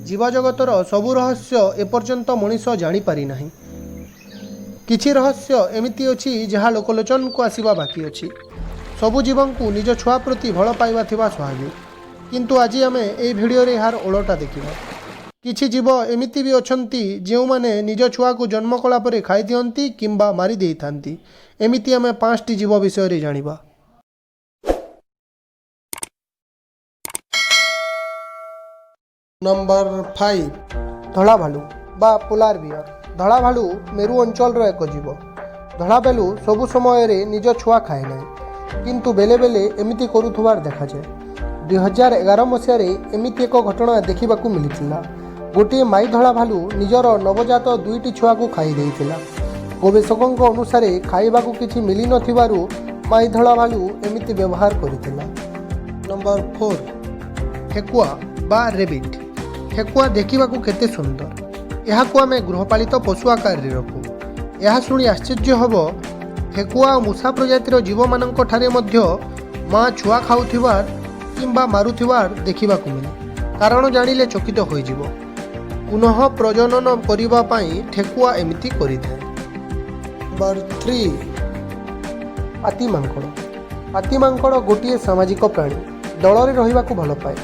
ଜୀବଜଗତର ସବୁ ରହସ୍ୟ ଏପର୍ଯ୍ୟନ୍ତ ମଣିଷ ଜାଣିପାରିନାହିଁ। କିଛି ରହସ୍ୟ ଏମିତି ଅଛି, ଯାହା ଲୋକଲୋଚନକୁ ଆସିବା ବାକି ଅଛି। ସବୁ ଜୀବଙ୍କୁ ନିଜ ଛୁଆ ପ୍ରତି ଭଲ ପାଇବା ଥିବା ସ୍ୱାଭାବିକ। କିନ୍ତୁ ଆଜି ଆମେ ଏହି ଭିଡ଼ିଓରେ ଏହାର ଓଲଟା ଦେଖିବା। କିଛି ଜୀବ ଏମିତି ବି ଅଛନ୍ତି, ଯେଉଁମାନେ ନିଜ ଛୁଆକୁ ଜନ୍ମ କଲା ପରେ ଖାଇଦିଅନ୍ତି କିମ୍ବା ମାରି ଦେଇଥାନ୍ତି। ଏମିତି ଆମେ ପାଞ୍ଚଟି ଜୀବ ବିଷୟରେ ଜାଣିବା। ନମ୍ବର 5। ଧଳା ଭାଲୁ ବା ପୋଲାର ବିୟର। ଧଳା ଭାଲୁ ମେରୁ ଅଞ୍ଚଳର ଏକ ଜୀବ। ଧଳା ଭାଲୁ ସବୁ ସମୟରେ ନିଜ ଛୁଆ ଖାଏ ନାହିଁ, କିନ୍ତୁ ବେଳେ ବେଳେ ଏମିତି କରୁଥିବାର ଦେଖାଯାଏ। 2011 ମସିହାରେ ଏମିତି ଏକ ଘଟଣା ଦେଖିବାକୁ ମିଳିଥିଲା। ଗୋଟିଏ ମାଇ ଧଳା ଭାଲୁ ନିଜର ନବଜାତ ଦୁଇଟି ଛୁଆକୁ ଖାଇ ଦେଇଥିଲା। ଗବେଷକଙ୍କ ଅନୁସାରେ, ଖାଇବାକୁ କିଛି ମିଳିନଥିବାରୁ ମାଇ ଧଳା ଭାଲୁ ଏମିତି ବ୍ୟବହାର କରିଥିଲା। ନମ୍ବର 4। ଠେକୁଆ ବା ରେବିଟ୍। ଠେକୁଆ ଦେଖିବାକୁ କେତେ ସୁନ୍ଦର! ଏହାକୁ ଆମେ ଗୃହପାଳିତ ପଶୁ ଆକାରରେ ରଖୁ। ଏହା ଶୁଣି ଆଶ୍ଚର୍ଯ୍ୟ ହେବ, ଠେକୁଆ ଓ ମୂଷା ପ୍ରଜାତିର ଜୀବମାନଙ୍କ ଠାରେ ମଧ୍ୟ ମା ଛୁଆ ଖାଉଥିବାର କିମ୍ବା ମାରୁଥିବାର ଦେଖିବାକୁ ମିଳେ। କାରଣ ଜାଣିଲେ ଚକିତ ହୋଇଯିବ। ପୁନଃ ପ୍ରଜନନ କରିବା ପାଇଁ ଠେକୁଆ ଏମିତି କରିଥାଏ। ନମ୍ବର 3। ପାତି ମାଙ୍କଡ଼। ପାତି ମାଙ୍କଡ଼ ଗୋଟିଏ ସାମାଜିକ ପ୍ରାଣୀ। ଦଳରେ ରହିବାକୁ ଭଲ ପାଏ।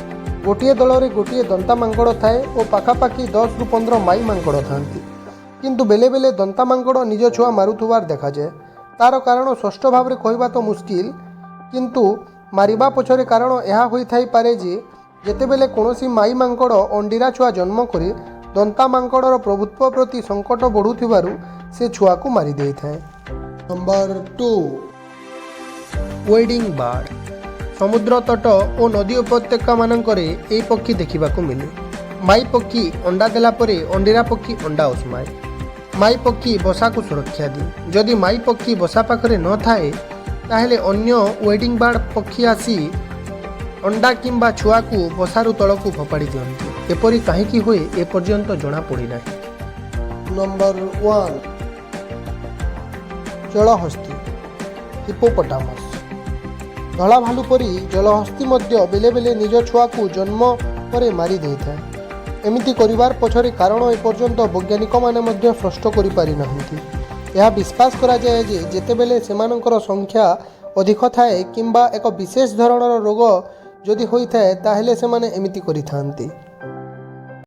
ଗୋଟିଏ ଦଳରେ ଗୋଟିଏ ଦନ୍ତା ମାଙ୍କଡ଼ ଥାଏ ଓ ପାଖାପାଖି 10ରୁ 15 ମାଇ ମାଙ୍କଡ଼ ଥାନ୍ତି। କିନ୍ତୁ ବେଳେ ବେଳେ ଦନ୍ତା ମାଙ୍କଡ଼ ନିଜ ଛୁଆ ମାରୁଥିବାର ଦେଖାଯାଏ। ତାର କାରଣ ସ୍ପଷ୍ଟ ଭାବରେ କହିବା ତ ମୁସ୍କିଲ, କିନ୍ତୁ ମାରିବା ପଛରେ କାରଣ ଏହା ହୋଇଥାଇପାରେ ଯେ, ଯେତେବେଳେ କୌଣସି ମାଇ ମାଙ୍କଡ଼ ଅଣ୍ଡିରା ଛୁଆ ଜନ୍ମ କରେ, ଦନ୍ତା ମାଙ୍କଡ଼ର ପ୍ରଭୁତ୍ୱ ପ୍ରତି ସଙ୍କଟ ବଢ଼ୁଥିବାରୁ ସେ ଛୁଆକୁ ମାରି ଦେଇଥାଏ। ନମ୍ବର 2। Wedding bird. ସମୁଦ୍ର ତଟ ଓ ନଦୀ ଉପତ୍ୟକାମାନଙ୍କରେ ଏହି ପକ୍ଷୀ ଦେଖିବାକୁ ମିଳେ। ମାଇ ପକ୍ଷୀ ଅଣ୍ଡା ଦେଲା ପରେ ଅଣ୍ଡିରା ପକ୍ଷୀ ଅଣ୍ଡା ଉଷୁମାଏ। ମାଇ ପକ୍ଷୀ ବସାକୁ ସୁରକ୍ଷା ଦିଏ। ଯଦି ମାଇ ପକ୍ଷୀ ବସା ପାଖରେ ନଥାଏ, ତାହେଲେ ଅନ୍ୟ ୱେଡ଼ିଂ ବାର୍ଡ଼ ପକ୍ଷୀ ଆସି ଅଣ୍ଡା କିମ୍ବା ଛୁଆକୁ ବସାରୁ ତଳକୁ ଫୋପାଡ଼ି ଦିଅନ୍ତି। ଏପରି କାହିଁକି ହୁଏ, ଏପର୍ଯ୍ୟନ୍ତ ଜଣାପଡ଼ିନାହିଁ। ନମ୍ବର 1। ଜଳହସ୍ତୀ, ହିପୋପଟାମସ୍। ଧଳା ଭାଲୁ ପରି ଜଳହସ୍ତୀ ମଧ୍ୟ ବେଳେ ବେଳେ ନିଜ ଛୁଆକୁ ଜନ୍ମ ପରେ ମାରି ଦେଇଥାଏ। ଏମିତି କରିବାର ପଛରେ କାରଣ ଏପର୍ଯ୍ୟନ୍ତ ବୈଜ୍ଞାନିକମାନେ ମଧ୍ୟ ସ୍ପଷ୍ଟ କରିପାରିନାହାନ୍ତି। ଏହା ବିଶ୍ୱାସ କରାଯାଏ ଯେ, ଯେତେବେଳେ ସେମାନଙ୍କର ସଂଖ୍ୟା ଅଧିକ ଥାଏ କିମ୍ବା ଏକ ବିଶେଷ ଧରଣର ରୋଗ ଯଦି ହୋଇଥାଏ, ତାହେଲେ ସେମାନେ ଏମିତି କରିଥାନ୍ତି।